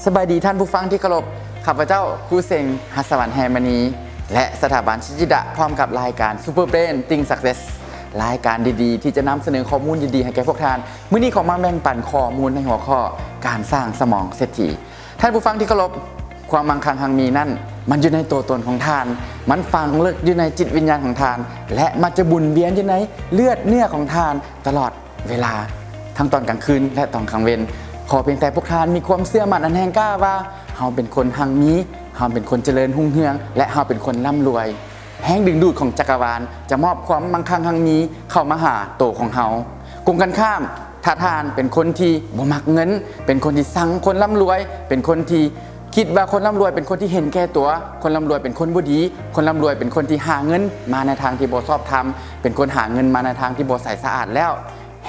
ສະບາຍດີທ່ານຜູ້ຟັງທີ່ເຄົາລົບ, ຂ້າພະເຈົ້າ ຄູເສັງ ຫັດສະຫວັນ ແຮ່ມະນີ ແລະ ສະຖາບັນຊິດທິດະ ພ້ອມກັບລາຍການ Super Brain Think Success ລາຍການດີໆ ທີ່ຈະນຳສະເໜີຂໍ້ມູນດີໆ ໃຫ້ແກ່ພວກທ່ານ. ມື້ນີ້ຂໍມາແບ່ງປັນຂໍ້ມູນໃນຫົວຂໍ້ ການສ້າງສະໝອງເສດຖີ. ທ່ານຜູ້ຟັງທີ່ເຄົາລົບ, ຄວາມມັ່ງຄັ່ງຮັ່ງມີນັ້ນ ມັນຢູ່ໃນຕົວຕົນຂອງທ່ານ, ມັນຝັງເລິກຢູ່ໃນຈິດວິນຍານຂອງທ່ານ ແລະ ມັນຈະໝູນວຽນຢູ່ໃນເລືອດເນື້ອຂອງທ່ານຕະຫຼອດເວລາ, ທັງຕອນກາງຄືນ ແລະ ຕອນກາງເວັນ. ຂໍພຽງແຕ່ພວກທ່ານມີຄວາມເຊື່ອໝັ້ນອັນແຮງກ້າວ່າ ເຮົາເປັນຄົນຮັ່ງມີ, ເຮົາເປັນຄົນຈະເລີນຮຸ່ງເຮືອງ ແລະ ເຮົາເປັນຄົນລ່ຳລວຍ. ແຮງດຶງດູດຂອງຈັກກະວານຈະມອບຄວາມມັ່ງຄັ່ງຮັ່ງມີເຂົ້າມາຫາໂຕຂອງເຮົາ. ກົງກັນຂ້າມ, ຖ້າທ່ານເປັນຄົນທີ່ບໍ່ມັກເງິນ, ເປັນຄົນທີ່ຊັງຄົນລ່ຳລວຍ, ເປັນຄົນທີ່ຄິດວ່າຄົນລ່ຳລວຍເປັນຄົນທີ່ເຫັນແກ່ຕົວ, ຄົນລ່ຳລວຍເປັນຄົນບໍ່ດີ, ຄົນລ່ຳລວຍເປັນຄົນທີ່ຫາເງິນມາໃນທາງທີ່ບໍ່ຊອບທຳ, ເປັນຄົນຫາເງິນມາໃນທາງທີ່ບໍ່ໃສສະອາດແລ້ວ,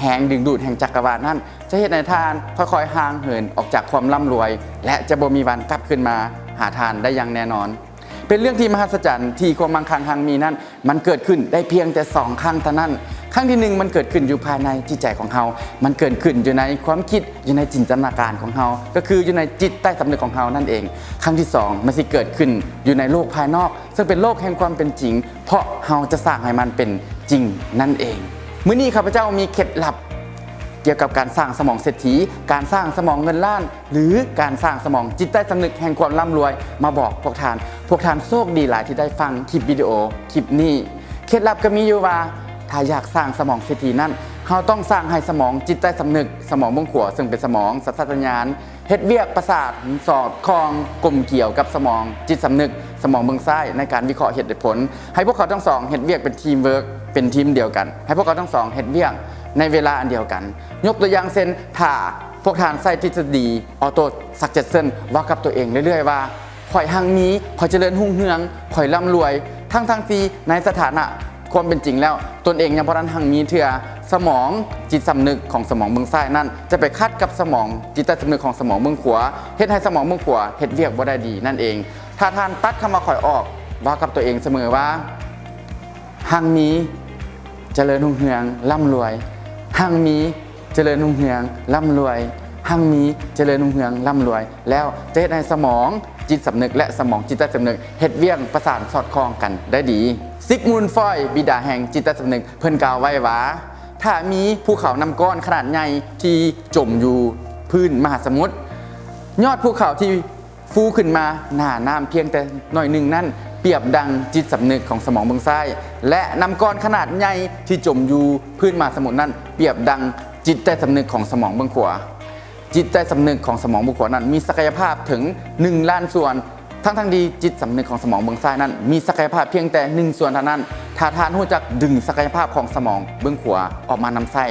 ແຮງດຶງດູດແຫ່ງຈັກກະວານນັ້ນຈະເຮັດໃຫ້ທ່ານຄ່ອຍໆຫ່າງເຫີນອອກຈາກຄວາມລ່ຳລວຍ ແລະ ຈະບໍ່ມີວັນກັບຄືນມາຫາທ່ານໄດ້ຢ່າງແນ່ນອນ. ເປັນເລື່ອງທີ່ມະຫັດສະຈັນທີ່ຄວາມມັ່ງຄັ່ງຮັ່ງມີນັ້ນ ມັນເກີດຂຶ້ນໄດ້ພຽງແຕ່ສອງຄັ້ງເທົ່ານັ້ນ. ຄັ້ງທີໜຶ່ງ ມັນເກີດຂຶ້ນຢູ່ພາຍໃນຈິດໃຈຂອງເຮົາ, ມັນເກີດຂຶ້ນຢູ່ໃນຄວາມຄິດ, ຢູ່ໃນຈິນຕະນາການຂອງເຮົາ, ກໍຄືຢູ່ໃນຈິດໃຕ້ສຳນຶກຂອງເຮົານັ້ນເອງ. ຄັ້ງທີສອງ ມັນຊິເກີດຂຶ້ນຢູ່ໃນໂລກພາຍນອກ, ເຊິ່ງເປັນໂລກແຫ່ງຄວາມເປັນຈິງ, ເພາະເຮົາຈະສ້າງໃຫ້ມັນເປັນຈິງນັ້ນເອງ. ມື້ນີ້ຂ້າພະເຈົ້າມີເຄັດລັບກ່ຽວກັບການສ້າງສະໝອງເສດຖີ, ການສ້າງສະໝອງເງິນລ້ານ ຫຼື ການສ້າງສະໝອງຈິດໃຕ້ສຳນຶກແຫ່ງຄວາມລ່ຳລວຍມາບອກພວກທ່ານ. ພວກທ່ານໂຊກດີຫຼາຍທີ່ໄດ້ຟັງຄລິບວິດີໂອຄລິບນີ້. ເຄັດລັບກໍມີຢູ່ວ່າ ຖ້າຢາກສ້າງສະໝອງເສດຖີນັ້ນ, ເຮົາຕ້ອງສ້າງໃຫ້ສະໝອງຈິດໃຕ້ສຳນຶກ, ສະໝອງເບື້ອງຂວາ, ເຊິ່ງເປັນສະໝອງສັນຊາດຕະຍານ, ເຮັດວຽກປະສານສອດຄ່ອງກົມກຽວກັບສະໝອງຈິດສຳນຶກ, ສະໝອງເບື້ອງຊ້າຍ, ໃນການວິເຄາະເຫດແລະຜົນ. ໃຫ້ພວກເຂົາທັງສອງເຮັດວຽກເປັນທີມເວີກ, ເປັນທີມດຽວກັນ. ໃຫ້ພວກເຂົາທັງສອງເຮັດວຽກໃນເວລາອັນດຽວກັນ. ຍົກຕົວຢ່າງເຊັ່ນ, ຖ້າພວກທ່ານໃຊ້ທິດສະດີ Auto Suggestion ເວົ້າກັບຕົວເອງເລື້ອຍໆວ່າ ຂ້ອຍຮັ່ງມີ, ຂ້ອຍຈະເລີນຮຸ່ງເຮືອງ, ຂ້ອຍລ່ຳລວຍ, ທັງໆທີ່ໃນສະຖານະຄວາມເປັນຈິງແລ້ວ ຕົນເອງຍັງບໍ່ທັນຮັ່ງມີເທື່ອ. ສະໝອງຈິດສຳນຶກຂອງສະໝອງເບື້ອງຊ້າຍນັ້ນ ຈະໄປຂັດກັບສະໝອງຈິດໃຕ້ສຳນຶກຂອງສະໝອງເບື້ອງຂວາ, ເຮັດໃຫ້ສະໝອງເບື້ອງຂວາເຮັດວຽກບໍ່ໄດ້ດີນັ້ນເອງ. ຖ້າທ່ານຕັດຄຳວ່າຂ້ອຍອອກ, ເວົ້າກັບຕົວເອງສະເໝີວ່າ ຮັ່ງມີ, ຈະເລີນຮຸ່ງເຮືອງ, ລ່ຳລວຍ, ຮັ່ງມີ, ຈະເລີນຮຸ່ງເຮືອງ, ລ່ຳລວຍ, ຮັ່ງມີ, ຈະເລີນຮຸ່ງເຮືອງ, ລ່ຳລວຍ, ແລ້ວຈະເຮັດໃຫ້ສະໝອງຈິດສຳນຶກ ແລະ ສະໝອງຈິດໃຕ້ສຳນຶກເຮັດວຽກປະສານສອດຄ່ອງກັນໄດ້ດີ. ຊິກມຸນ ຟອຍ ບິດາແຫ່ງຈິດໃຕ້ສຳນຶກ ເພິ່ນກ່າວໄວ້ວ່າ ຖ້າມີພູເຂົານ້ຳກ້ອນຂະໜາດໃຫຍ່ທີ່ຈົມຢູ່ພື້ນມະຫາສະໝຸດ, ຍອດພູເຂົາທີ່ ຟູຂຶ້ນມາໜ້ານ້ຳພຽງແຕ່ໜ້ອຍໜຶ່ງນັ້ນ ປຽບດັ່ງຈິດສຳນຶກຂອງສະໝອງເບື້ອງຊ້າຍ ແລະ ນ້ຳກ້ອນຂະໜາດໃຫຍ່ທີ່ຈົມຢູ່ພື້ນມະຫາສະໝຸດນັ້ນ ປຽບດັ່ງຈິດໃຕ້ສຳນຶກຂອງສະໝອງເບື້ອງຂວາ. ຈິດໃຕ້ສຳນຶກຂອງສະໝອງເບື້ອງຂວານັ້ນ ມີສັກກະຍະພາບເຖິງໜຶ່ງລ້ານສ່ວນ, ທັງໆທີ່ຈິດສຳນຶກຂອງສະໝອງເບື້ອງຊ້າຍນັ້ນ ມີສັກກະຍະພາບພຽງແຕ່ໜຶ່ງສ່ວນເທົ່ານັ້ນ. ຖ້າທ່ານຮູ້ຈັກດຶງສັກກະຍະພາບຂອງສະໝອງເບື້ອງຂວາອອກມານຳໃຊ້,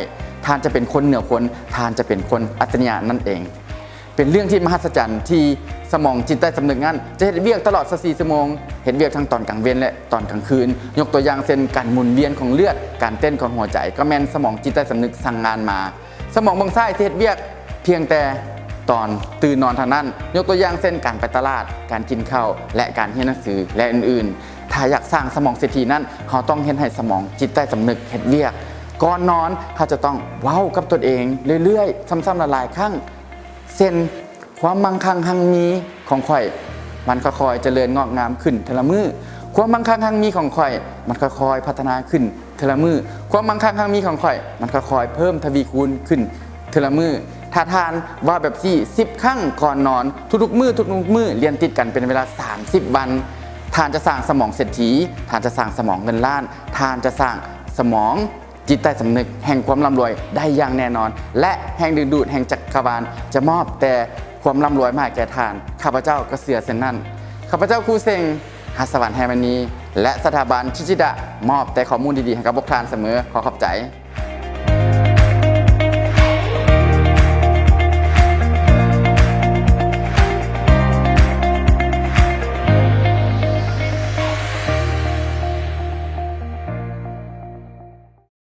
ທ່ານຈະເປັນຄົນເໜືອຄົນ, ທ່ານຈະເປັນຄົນອັດສະລິຍະນັ້ນເອງ. ເປັນເລື່ອງທີ່ມະຫັດສະຈັນທີ່ສະໝອງຈິດໃຕ້ສຳນຶກນັ້ນ ຈະເຮັດວຽກຕະຫຼອດຊາວສີ່ຊົ່ວໂມງ, ເຮັດວຽກທັງຕອນກາງເວັນ ແລະ ຕອນກາງຄືນ. ຍົກຕົວຢ່າງເຊັ່ນ ການໝູນວຽນຂອງເລືອດ, ການເຕັ້ນຂອງຫົວໃຈ ກໍແມ່ນສະໝອງຈິດໃຕ້ສຳນຶກສັ່ງງານມາ. ສະໝອງເບື້ອງຊ້າຍຈະເຮັດວຽກພຽງແຕ່ຕອນຕື່ນນອນເທົ່ານັ້ນ. ຍົກຕົວຢ່າງເຊັ່ນ ການໄປຕະຫຼາດ, ການກິນເຂົ້າ ແລະ ການຮຽນໜັງສື ແລະ ອື່ນໆ. ຖ້າຢາກສ້າງສະໝອງເສດຖີນັ້ນ, ເຮົາຕ້ອງເຮັດໃຫ້ສະໝອງຈິດໃຕ້ສຳນຶກເຮັດວຽກ. ກ່ອນນອນ, ເຮົາຈະຕ້ອງເວົ້າກັບຕົນເອງເລື້ອຍໆ ຊ້ຳໆຫຼາຍໆຄັ້ງ. ເຊັ່ນ, ຄວາມມັ່ງຄັ່ງຮັ່ງມີຂອງຂ້ອຍ ມັນຄ່ອຍໆຈະເລີນງອກງາມຂຶ້ນເທື່ອລະມື້. ຄວາມມັ່ງຄັ່ງຮັ່ງມີຂອງຂ້ອຍ ມັນຄ່ອຍໆພັດທະນາຂຶ້ນເທື່ອລະມື້. ຄວາມມັ່ງຄັ່ງຮັ່ງມີຂອງຂ້ອຍ ມັນຄ່ອຍໆເພີ່ມທະວີຄູນຂຶ້ນເທື່ອລະມື້. ຖ້າທ່ານເວົ້າແບບນີ້ສິບຄັ້ງກ່ອນນອນ ທຸກໆມື້ ທຸກໆມື້ ລຽນຕິດກັນເປັນເວລາສາມສິບວັນ, ທ່ານຈະສ້າງສະໝອງເສດຖີ, ທ່ານຈະສ້າງສະໝອງເງິນລ້ານ, ທ່ານຈະສ້າງສະໝອງ ຈິດໃຕ້ສຳນຶກແຫ່ງຄວາມລ່ຳລວຍໄດ້ຢ່າງແນ່ນອນ ແລະ ແຮງດຶງດູດແຫ່ງຈັກກະວານຈະມອບແຕ່ຄວາມລ່ຳລວຍມາໃຫ້ແກ່ທ່ານ. ຂ້າພະເຈົ້າກໍເຊື່ອເຊັ່ນນັ້ນ. ຂ້າພະເຈົ້າ ຄູເສັງ ຫັດສະຫວັນ ແຮ່ມະນີ ແລະ ສະຖາບັນຊິດທິດະ ມອບແຕ່ຂໍ້ມູນດີໆໃຫ້ກັບພວກທ່ານສະເໝີ. ຂໍຂອບໃຈ.